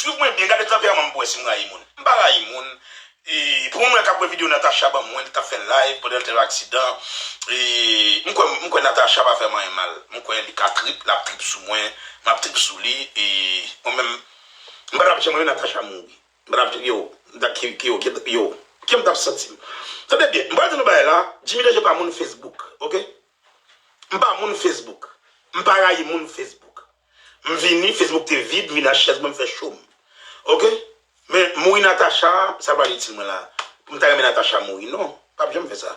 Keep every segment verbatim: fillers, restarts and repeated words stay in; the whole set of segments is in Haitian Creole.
Swiv mwen byen, gade tanperaman m pou wè si m rayi moun. M pa rayi moun. E, pou mwen k ap wè videyo Natacha ban mwen, li t ap fè live pandan l te nan aksidan. E, m kwè, m kwè Natacha pa fè m anyen mal. M kwè li ka trip, l ap trip sou mwen, m ap trip sou li. E, mwen menm, m pa t ap janm renmen Natacha mouri. M pa t ap, yo, m ta, ki, ki, yo, ki, yo, ki m t ap santi m? Tande byen, m pral di nou bagay la, Jimmy Danje pa moun Facebook, oke? M pa moun Facebook. M pa rayi moun Facebook. M vini, Facebook te vid, m vin ak chèz mwen, m fè show m. Oke? Men mouri Natacha, sa pa itil mwen la. Pou m ta renmen Natacha mouri, non. P ap janm fè sa.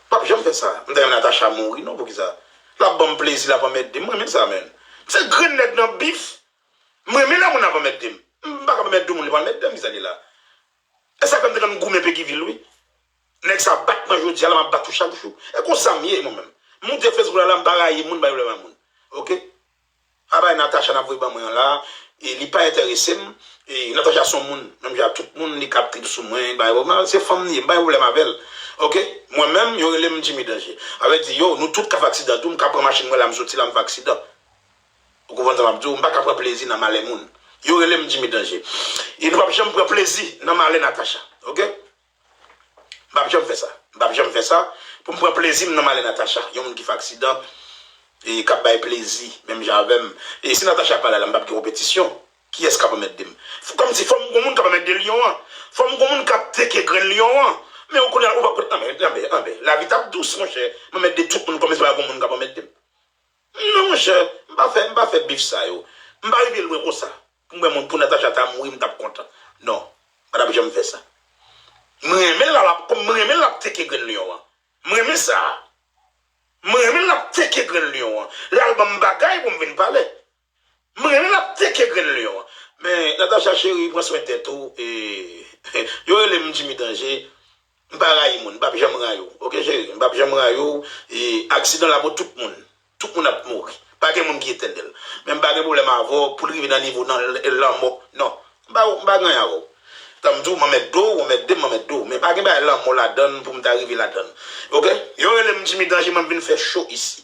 P ap janm fè sa. M ta renmen Natacha mouri, non, poukisa? L ap ban m plezi, l ap anmède m. M renmen sa, menn. Se grenn nèg nan bif. M renmen lè moun ap anmède m. M pa ka anmède moun, li pa anmède m, kisa li la? E sa fè m te konn goumen Peguy Ville, wi. Nèg sa bat mwen jodi a la, m ap bat ou chak jou. E konsa m ye, mwen menm. M moute Facebook la, la, m pa rayi moun, m pa gen pwoblèm ak moun. Oke? A bay Natacha n ap voye ban mwen an la, e li pa enterese m. E Natacha se yon moun, menm jan ak tout moun, li ka ap trip sou mwen, li pa gen pwoblèm, se fanm li ye, m pa gen pwoblèm avè l. Oke? Mwen menm, yo rele m Jimmy Danje. Sa vle di, yo, nou tout ka fè aksidan tou, m ka pran machin mwen la, m soti la, m fè aksidan. Ou konprann sa m ap di w? M pa ka pran plezi nan malè moun. Yo rele m Jimmy Danje. E nou p ap janm pran plezi nan malè Natacha. Oke? M p ap janm fè sa. M p ap janm fè sa. Pou m pran plezi m nan malè Natacha. Yon moun ki fè aksidan, e k ap bay plezi, menm jan avè m. E si Natacha pa la, la, m p ap gen konpetisyon. Kiyès k ap anmède m? Kòmsi fò m gon moun k ap anmède lyon an. Fò m gon moun k ap teke grenn lyon an. Men ou konnen, ou pa konn, anben, anben, anben. Lavi t ap dous, monchè. M anmède tout moun kòmsi pa gon moun k ap anmède m. Non, monchè, m pa fè, m pa fè bif sa yo. M pa rive lwen konsa. Pou m wè moun, pou Natacha ta mouri, m t ap kontan. Non, m pa t ap janm fè sa. M renmen l, l ap, kòm m renmen l, l ap teke grenn lyon an. M renmen sa. M renmen l, l ap teke grenn lyon an. L al ban m bagay pou m vin pale. M renmen l ap teke grenn lyon an. Men, Natacha cheri, pran swen tèt ou. E, yo rele m Jimmy Danje. M pa rayi moun, m p ap janm rayi w. Oke, cheri? M p ap janm rayi w. E, aksidan la pou tout moun. Tout moun ap mouri. Pa gen moun ki etènèl. Men m pa gen pwoblèm avè w pou l rive nan nivo nan l-, lanmò. Non. M pa, m pa gen anyen avè w. Tan m di w, m anmède w, w anmède m, m anmède w. Men pa gen bagay lanmò ladann pou m ta rive ladann. Oke? Yo rele m Jimmy Danje, mwen m vin fè show isi.